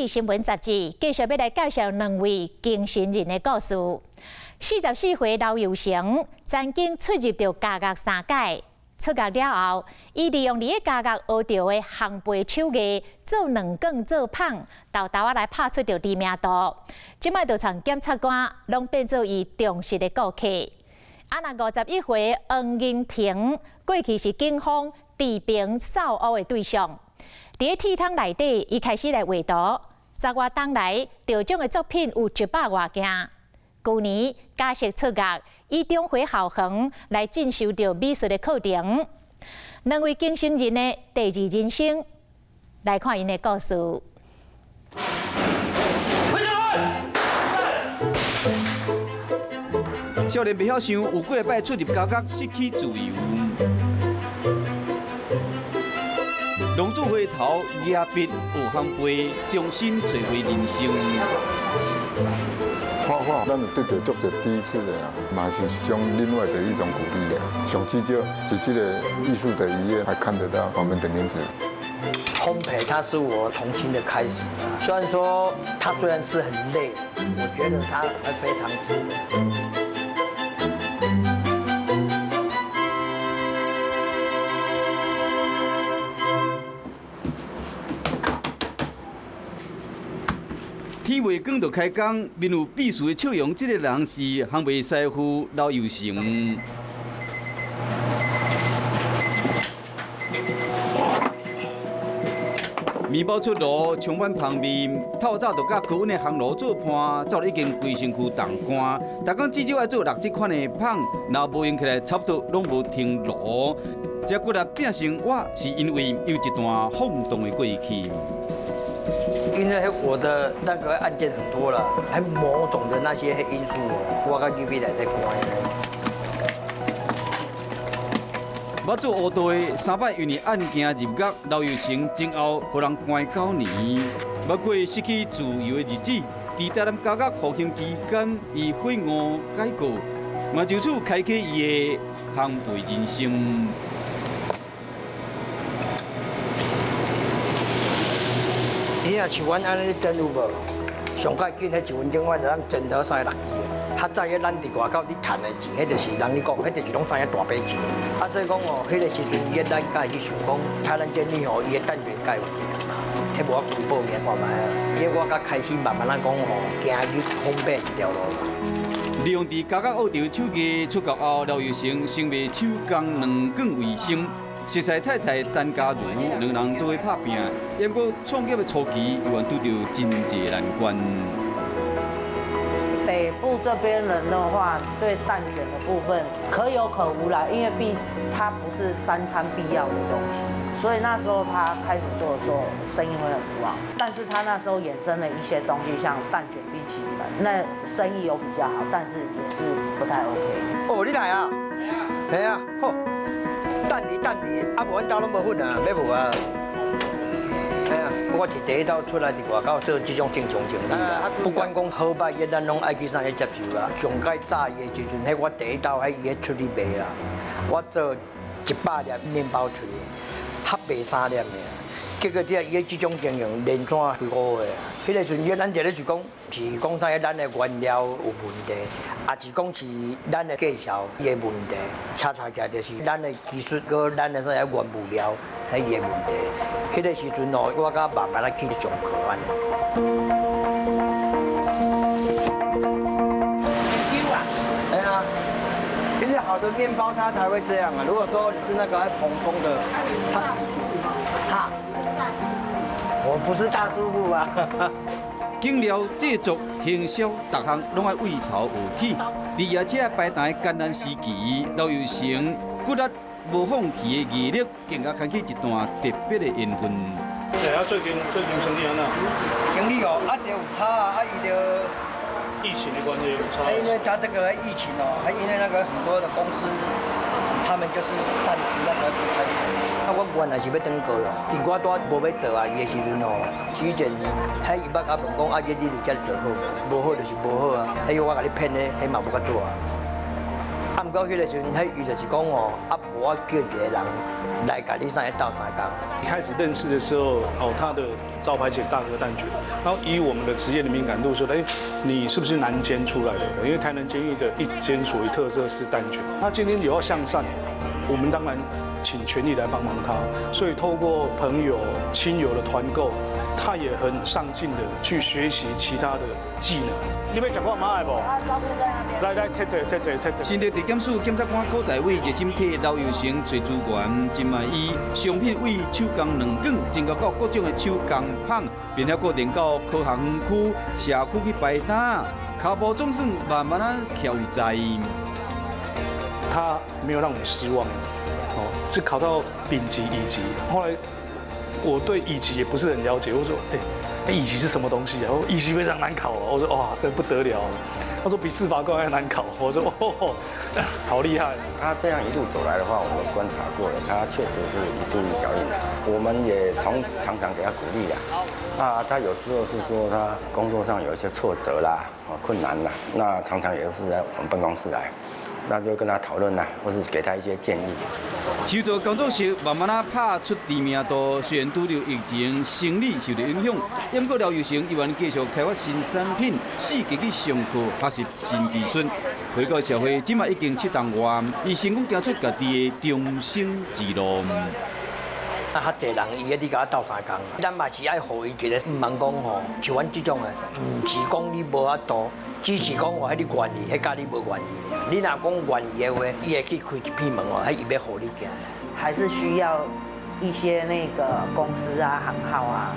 新聞雜誌繼續欲來介紹兩位精神人的故事。44歲劉佑成曾經出入著監獄三擺，出獄了後，伊利用佇咧監獄學著的烘焙手藝，做兩卷做麭，沓沓仔來拍出著知名度。這擺就從檢察官攏變做伊忠實的顧客。啊，若51歲黃銀婷，過去是警方持兵掃烏的對象。佇咧鐵桶內底，伊開始來畫圖，十外冬來得獎的作品有100外件。舊年假釋出獄，以中回校園來進修著美術的課程。兩位更生人的第二人生，來看𪜶的故事。少年袂曉想，有幾擺出入監獄，失去自由。浪子回頭，舉筆學烘焙，重新找回人生。畫畫，咱有得著足濟第一次的啊，嘛是一種另外的一種鼓勵啊。上至少佇這個藝術的一頁，還看得到我們的名字。烘焙，它是我重新的開始。雖然說它雖然是很累，我覺得它還非常值得。天未光就開工，面有鄙視的笑容，這個人是烘焙師傅劉佑成。麵包出爐，充滿香味。透早就佮高溫的烘爐做伴，早已經規身軀凍乾。逐工至少愛做六七款的麭，若無用起來，差不多攏無停爐。這骨力變成我，是因為有一段晃動的過去。因為我的那個案件很多了，還某種的那些因素，我佮入去內底關。捌做烏道的三擺因為案件入獄，劉佑成前後予人關9年，捌過失去自由的日子。佇台南監獄服刑期間，伊悔悟改過，嘛就此開啟伊的烘焙人生。你若像阮按呢煎有無？上較緊，彼一分鐘阮就通煎到36支。較早彼咱佇外口咧趁的錢，彼就是人咧講，彼就是攏知影大筆錢。啊，所以講哦，彼個時陣伊咱家去想講，台南監獄吼，伊的蛋卷蓋有名嘛，彼無法度報名看覓啊。伊我才開始慢慢仔講吼，行去方便這條路啦。利用佇監獄學著手藝，出獄後，劉佑成成賣手工兩卷為生。熟似太太陳嘉如兩人做伙拍拚，不過創業的初期，猶原拄著真濟難關。北部這邊人的話，對蛋捲的部分可有可無啦，因為畢它不是三餐必要的東西，所以那時候他開始做的時候，生意會很不好。但是他那時候衍生了一些東西，像蛋捲冰淇淋，那生意有比較好，但是也是不太 OK。哦，你來啊？係啊，好。等你等你，啊無阮兜攏無粉啊，欲無啊？哎呀，我是第一道出來佇外口做這種正常生意啦。不管講好歹，咱攏愛去啥去接受啦。上蓋早伊的時陣，彼我第一道彼伊咧出去賣啦。我做100粒麵包脆，合賣三粒爾。結果這伊這種經營連續幾個月啊。彼個時陣，咱這咧是講是講啥？咱的原料有問題，抑是講是咱的介紹伊的問題？查查起來就是咱的技術，閣咱的啥原物料，彼伊的問題。彼個時陣哦，我閣慢慢仔去上課按呢。哎呀，因為好的麵包它才會這樣啊。如果說你是那個蓬鬆的，它，哈，我不是大師傅啊。經料製作、行銷，逐項攏愛對頭學起。佇夜車排隊艱難時期，劉佑成骨力無放棄的毅力，更加開啟一段特別的緣分。對啊，最近生意按怎？生意哦，啊，就有差啊，啊，伊就疫情的關係有差。因為他這個疫情哦，還因為那個很多的公司，他們就是暫時那個不開。啊，我原來是欲轉過咯，佇我拄無欲做啊伊的時陣吼，之前彼伊捌共問講啊，你佇遮做好無？無好就是無好啊，彼我共你騙的，彼嘛無法做啊。啊，毋過到彼个时阵，彼伊就是讲哦，啊，無我叫一个人來共你啥鬥相共。一開始認識的時候，哦，他的招牌寫大哥蛋捲，然後以我們的職業的敏感度說，哎，你是不是南監出來的？因為台南監獄的一監屬於特色是蛋捲。他今天有要向善，我們當然請全力來幫忙他。所以透過朋友、親友的團購，他也很上進的去學習其他的技能。你欲食看覓無？來來，切者切者切者。新竹地檢署檢察官柯大偉熱心替劉佑成揣資源，這擺伊商品為手工兩卷，增加到各種的手工坊，並且閣連到科學園區、社區去擺攤，跤步總算慢慢仔徛位在。他沒有讓我們失望，哦，就考到丙級、乙級。後來我對乙級也不是很了解，我說，哎，乙級是什麼東西啊？我乙級非常難考啊！我說，哇，這不得了。他說比司法官還難考。我說，哦，好厲害。他這樣一路走來的話，我們觀察過了，他確實是一步一腳印的。我們也從常常給他鼓勵啦。那他有時候是說他工作上有一些挫折啦、困難啦，那常常也是來我們辦公室來。那就跟他討論啦，或是給他一些建議。手作工作室慢慢仔拍出知名度，雖然拄著疫情，生理受著影響，不過廖佑成依然繼續開發新產品，四界去上課學習新技術，回報社會。這擺已經7冬外，伊成功行出家己的重生之路。啊，較濟人伊咧，你共我鬥相共，咱嘛是愛予伊一个，毋通講吼，像阮這種的，毋是講你無法度，只是講哦，彼你願意，彼佮你無願意。你若講願意的話，伊會去開一片門哦，彼伊欲予你行。還是需要一些那個公司啊、行號啊，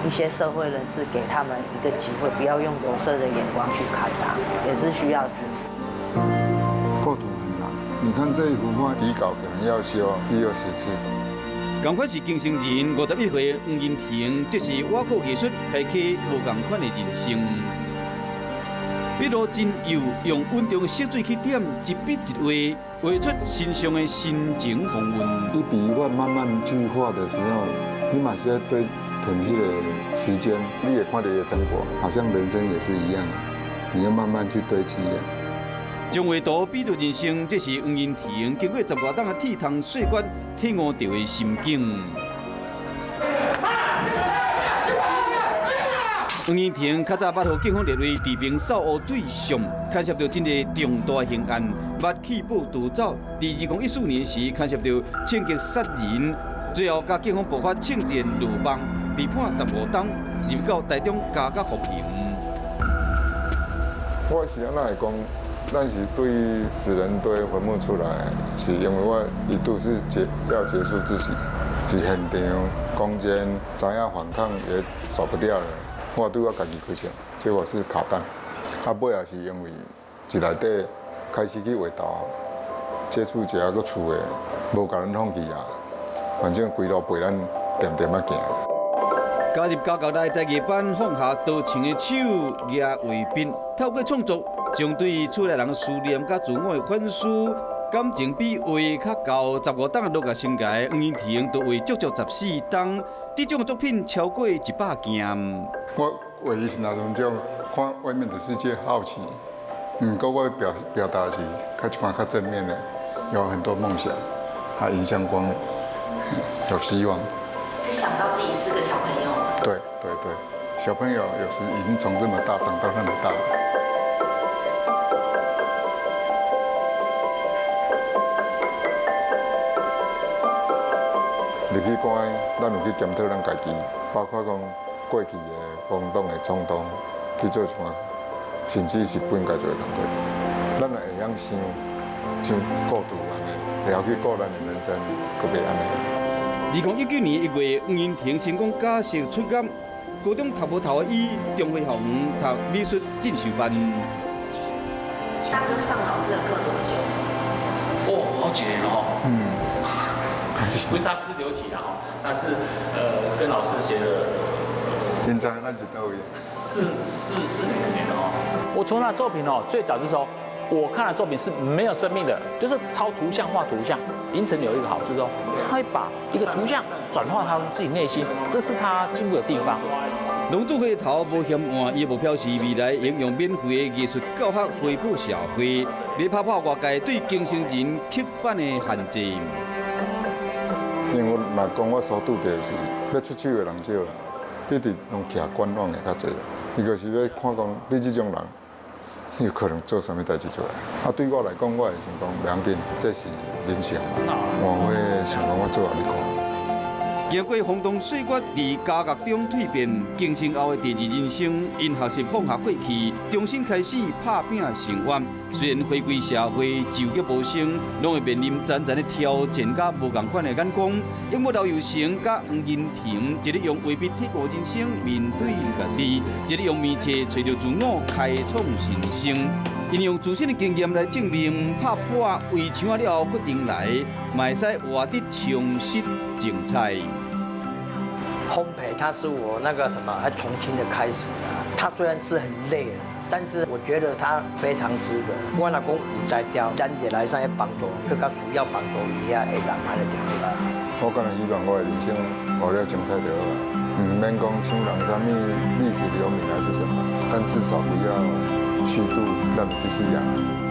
一些社會人士給他們一個機會，不要用有色的眼光去看他，也是需要支持。構圖很難，你看這一幅畫，底稿可能要修10-20次。仝款是更生人，51歲黃銀婷，這是瓦庫藝術開啟無仝款的人生。筆路真幼，用穩重的色水去點，一筆一畫，畫出身上的深情風韻。一筆一畫慢慢去畫的時候，你嘛是愛對囤彼個時間，你會看著彼個成果，好像人生也是一樣，你要慢慢去堆積。將畫圖比作人生，這是黃銀婷經過10外冬的鐵窗歲月體悟著的心境。黃銀婷較早捌予警方列為治病掃烏對象，牽涉著真濟重大刑案，捌棄保逃走。佇2014年時，牽涉著槍擊殺人，最後共警方爆發槍戰落網，被判15冬，入到台中監獄服刑。我是按怎會講？咱是對死人堆墳墓出來，是因為我一度是要結束自己，是現場攻堅，知影反抗也走不掉了。我對我家己開槍，結果是卡彈。啊，尾也是因為一內底開始去畫圖，接觸一下閣厝的，無共咱放棄啊。反正規路陪咱恬恬仔行。加入監獄內，在夜班放下多情的手，舉畫筆，透過創作，將對厝內人的思念佮自我的反思，感情比畫較厚。15冬落個生涯，黃銀婷都畫足足14冬，這種作品超過100件。我畫的是哪種種看外面的世界好奇，毋過我表達是較一款較正面的，有很多夢想，還迎向光明，有希望。是想到自己4個小朋友。對對對，小朋友有時已經從這麼大長到那麼大。入去關，咱有去檢討咱家己，包括講過去的衝動的衝動去做一寡，甚至是不應該做的工作。咱若會曉想，像過度按呢，會曉去過咱的人生，閣袂按呢。2019年1月，黃銀婷成功假釋出監，高中讀無頭的伊，中華學院讀美術進修班。大哥上老師的課多久？哦，好幾年了哦。嗯。不是，他不是留級的哈，他是跟老師學了。現在那是導演。四年了哦。我從他的作品哦，最早就是說，我看的作品是沒有生命的，就是超圖像化圖像。銀城有一個好處，就是說他會把一個圖像轉化他自己內心，這是他進步的地方。龍珠花頭無嫌換，伊目標是未來應用免費的藝術教學回報社會，來拍破外界對更生人刻板的限制。因為我若講我所拄著是欲出手的人少啦，一直攏徛觀望的較濟。伊就是欲看講你這種人有可能做啥物代誌出來。啊，對我來講，我會想講袂要緊，這是人生嘛，我會想講我做予你看。經過風動歲月，佇監獄中蛻變，更生後的第二人生，𪜶學習放下過去，重新開始拍拚生活。雖然回歸社會就業無成，攏會面臨層層的挑戰佮無仝款的眼光。永無劉佑成佮黃銀婷，一个用畫筆體悟人生，面對家己；一个用麵冊揣著自我，開創新生。𪜶用自身的經驗來證明，拍破圍牆了後，閣重來，嘛會使活得充實精彩。烘焙，它是我那個什麼，還重新的開始啊。它雖然是很累，但是我覺得它非常值得。我若講有才調，咱就來上去幫助，更加需要幫助伊遐的人，按呢就好啦。我敢若希望我的人生活了精彩就好啦，毋免講像人啥物歷史留名還是什麼，但至少不要虛度咱這世人。